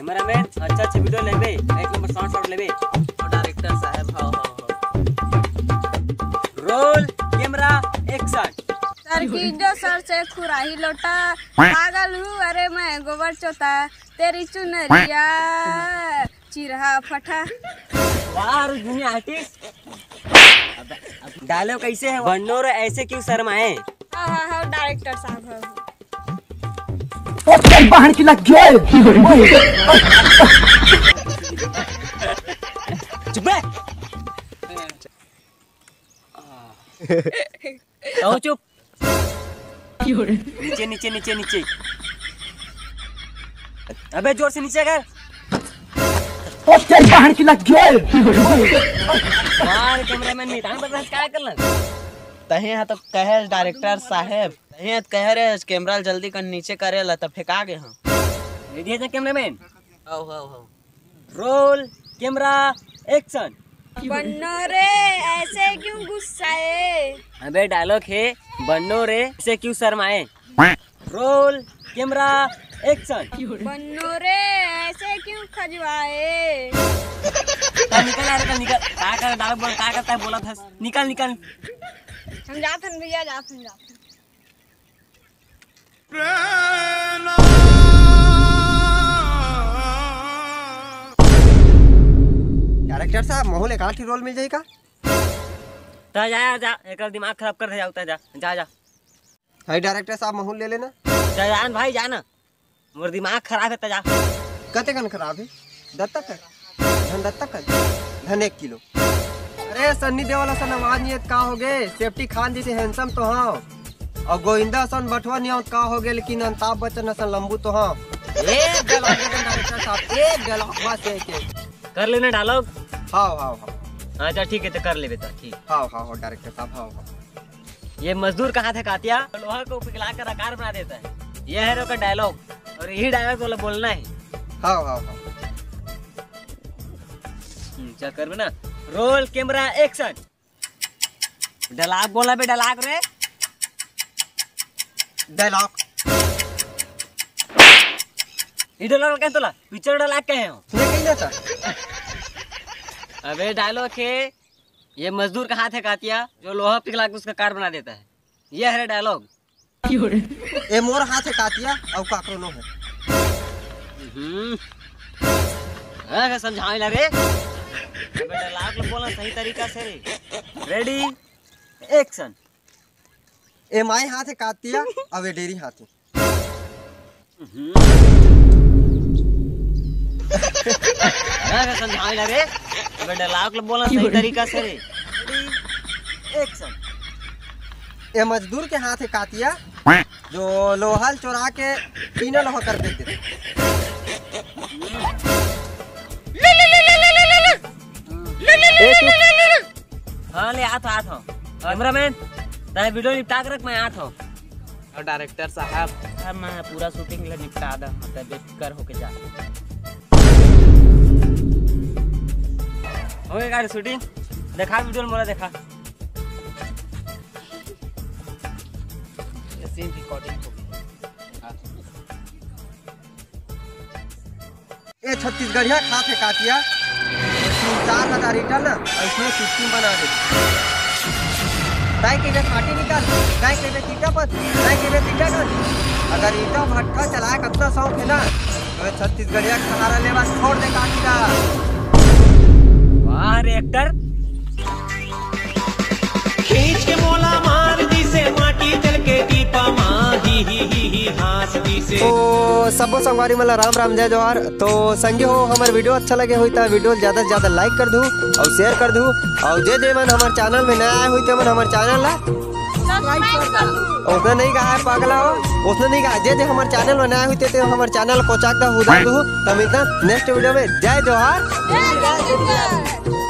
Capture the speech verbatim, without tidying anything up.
Cameraman, अच्छा अच्छा video लेबे, एक नंबर शॉट शॉट लेबे। डायरेक्टर साहब, हाँ हाँ हाँ। Roll, camera, action. सर की जो सर से खुराही लोटा, पागल हूँ अरे मैं गोबर चोता, तेरी चुनरिया चिरहा फटा। वाह रे दुनिया आर्टिस्ट। डायलॉग कैसे है? बन्नोर ऐसे क्यों शर्माए? हाँ हाँ हाँ, डायरेक्टर साहब, हाँ हाँ। ओ तेरी बहन की लग गई। चुप बे। कहो चुप। नीचे नीचे नीचे नीचे। अबे जोर से नीचे कर। ओ तेरी बहन की लग गई। यार कैमरामैन, नितान बदमाश का करना? तहे हा तो कहे डायरेक्टर साहब, तहे हा तो कहे रे कैमरा ल जल्दी कर नीचे करे ला, तब फेंका गे हाँ। रेडी है कैमरामैन? आओ आओ आओ। Role, camera, action. बन्नो रे, ऐसे क्यों गुस्साए? अबे डायलॉग है, बन्नो रे, ऐसे क्यों शर्माए? Roll, camera, action. बन्नो रे, ऐसे क्यों खजवाए? निकल यार, निकल, निकल। का कर डायलॉग बोल, का करता है बोला था, निकल निकल। हम जात हन भैया, जात हन, जात हन। डायरेक्टर साहब, महू ल एकाठी रोल मिल जाही का? ता जा, जा, जा, एकर दिमाग खराब कर दे, जा, उतर जा, जा, जा। हाय डायरेक्टर साहब, महू ल ले लेना। जा, जा न भाई, जा न। मोर दिमाग खराब है, ता जा। कते कन खराब है? दत्तक है? धन दत्तक है? धन एक किलो। अरे सन्नी देओल असन आवाज नहीं है, का हो गे? सेफ्टी खान जैसे हैंडसम तो हाँ। और गोविंदा असन बठवा नहीं आवत, का हो गे? लेकिन अमिताभ बच्चन असन लंबू तो हाँ। एक डायलॉग दे दे डायरेक्टर साहब, एक डायलॉग बस, एक, एक। कर लेना डायलॉग। हाँ, हाँ, हाँ। अच्छा ठीक है, तो कर लेबे तो ठीक। हाँ, हाँ, हाँ, डायरेक्टर साहब, हाँ, हाँ। ये मजदूर कहाँ थे कातिया? लोहा को पिघला कर आकार बना देता है। ये है का डायलॉग, और यही डायलॉग वाला बोलना है। हाँ, हाँ, हाँ। हम्म, चल कर ना। Role, camera, action. डायलॉग बोला बे, डायलॉग रे। डायलॉग। ये डायलॉग कहे तोला? पिक्चर डायलॉग कहे हो? ये कही ना था। अबे डायलॉग है, ये मजदूर का हाथ है कातिया, जो लोहा पिघला के उसका कार बना देता है। ये है डायलॉग। ए मोर हाथ है कातिया, अउ काकरो नो है। हम्म। अरे समझावे ला रे। अबे डायलॉग ला बोलना सही तरीका से रे। Ready, action. ए माई हाथ है कातिया, अबे डेरी हाथ है। हम्म। अरे समझावे ला रे। अबे डायलॉग ला बोलना सही तरीका से रे। Ready, action. ए मजदूर के हाथ है कातिया, जो लोहा ल चोरा के टीना लोहा कर देते। ए, तू हाँ, ले आत हूँ, आत हूँ। कैमरामैन, तैं वीडियो निपटा के रख, मैं आत हूँ। और डायरेक्टर साहब, अब मैं पूरा शूटिंग ले निपटा दा, मतलब बेफिकर होके जा। हो गे का रे शूटिंग? देखा वीडियो मोला देखा। ये सीन रिकॉर्डिंग हो गई। ए छत्तीसगढ़िया खात है कातिया, तीन चार हजार ईटा ना, अइसने सिस्टम बना दे। दाई के बे फाटी निकाल, दाई के बे ईटा पत, दाई के बे ईटा कर। अगर ईटा भट्ठा चलाए का अतना शौक है ना, तो ये छत्तीसगढ़िया के सहारा लेवा छोड़ दे कातिया। वाह रे एक्टर। खींच के मोला मार दिसे, माटी चल के दीपा मा, ही ही ही ही हाँस दिसे। तो सबो संगवारी मन ला राम राम, जय जोहार। तो संगी हो, हमर वीडियो अच्छा लगे होही त वीडियो ल ज्यादा से ज्यादा लाइक कर दू और शेयर कर दू, और जे जे मन हमर चैनल में नया आए होही ते मन हमर चैनल ला सब्सक्राइब कर दू। उसने नहीं कहा है पागला हो, उसने नहीं कहा, जे जे हमर चैनल में नया आए होही ते, ते हमर चैनल को चाक दा हुदा दू। तो मिलता नेक्स्ट वीडियो में। जय जोहार। जय जोहार।